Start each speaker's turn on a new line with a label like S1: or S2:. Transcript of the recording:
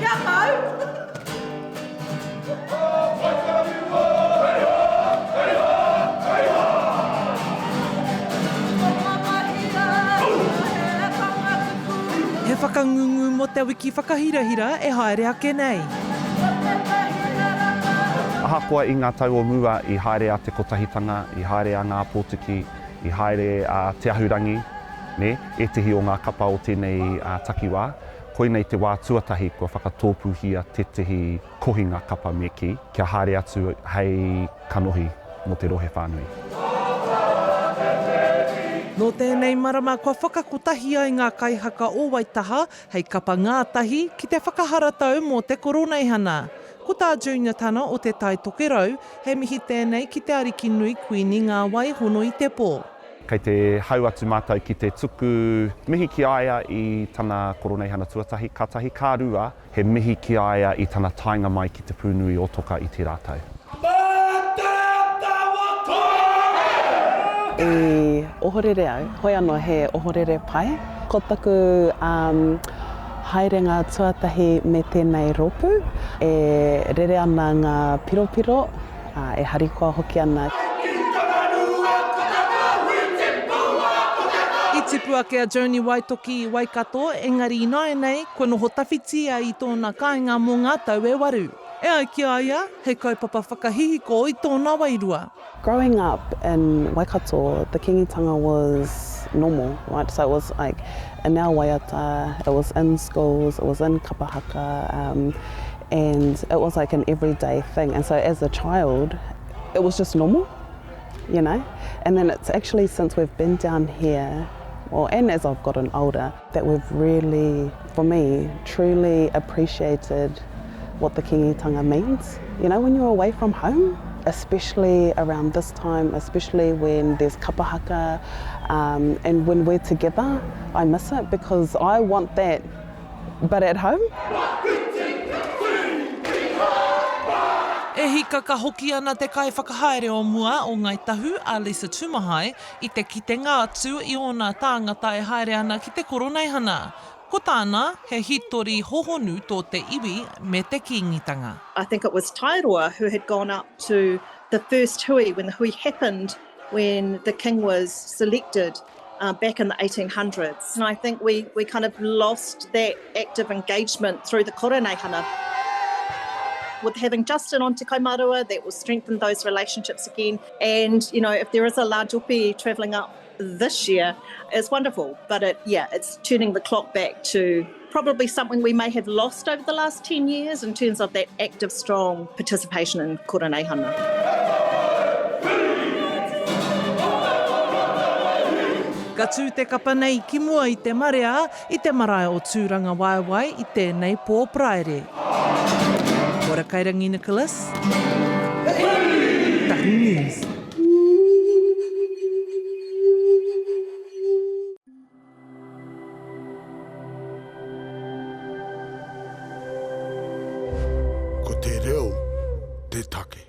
S1: Kia mau!
S2: He whakangungu mō te wiki whakahirahira e haere ake nei.
S3: Ahakoa i ngā tau o mua i haere a Te Kotahitanga, i haere a Ngā Pōtiki, i haere a Te Ahurangi, nē, ētehi o ngā kapa o tēnei takiwā, koinei te wā tuatahi kua whakatōpūhia tētehi kohinga kapa me kī, kia haere atu hei kanohi mō te rohe whānui.
S2: Nō tēnei marama kua whakakotahi ai ngā kaihaka o Waitaha hei kapa ngātahi ki te whakaharatau mō te Koroneihana. Ko tā Junior Tana o Te Tai Tokerau, he mihi tēnei ki te Ariki Nui Kuini Ngā Wai Hono i te Pō.
S3: Kei te hau atu mātou ki te tuku mihi ki a ia i tana Koroneihana tuatahi, ka tahi, ka rua, He mihi ki a ia i tana taenga mai ki Te Pūnui o Toka i tērā tau.
S4: I ohorere au, hoi anō he ohorere pai. Ko taku haerenga tuatahi me tēnei rōpū, e rere ana ngā piropiro, Ā, e harikoa hoki ana.
S2: I tipu ake a Joni Waitoki i Waikato, engari ināianei, kua noho tawhiti ia i tōna kāinga mō ngā tau e waru. E ai ki a ia, he kaupapa whakahihiko i tōna wairua.
S4: Growing up in Waikato, the Kingitanga was normal, right? So it was like in our waiata, it was in schools, it was in kapa haka, um, and it was like an everyday thing. And so as a child, it was just normal, you know? And then it's actually since we've been down here, well, and as I've gotten older, that we've really, for me, truly appreciated what the Kingitanga means. You know, when you're away from home, especially around this time, especially when there's kapa haka, um, and when we're together, I miss it because I want that but at home.
S2: E hikaka hoki ana te kaiwhakahaere o mua o Ngāi Tahu, a Lisa Tumahai, i te kitenga atu i ōna tāngata e haere ana ki te Koroneihana. Ko tāna, he hītori hohonu tō te iwi me te Kīngitanga.
S1: I think it was Tairoa who had gone up to the first hui when the hui happened when the king was selected uh, back in the 1800s. And I think we, we kind of lost that active engagement through the Koroneihana. With having Justin on Te Kaimarua, that will strengthen those relationships again. And, you know, if there is a large ope travelling up this year, it's wonderful. But it, yeah, it's turning the clock back to probably something we may have lost over the last 10 years in terms of that active, strong participation in Koroneihana.
S2: Ka tū te kapa nei ki mua i te marea i te marae o Tūrangawaewae i tēnei pō Paraire. Kora Kairangi Nicholas, Tahu News.
S5: Ko te reo te take.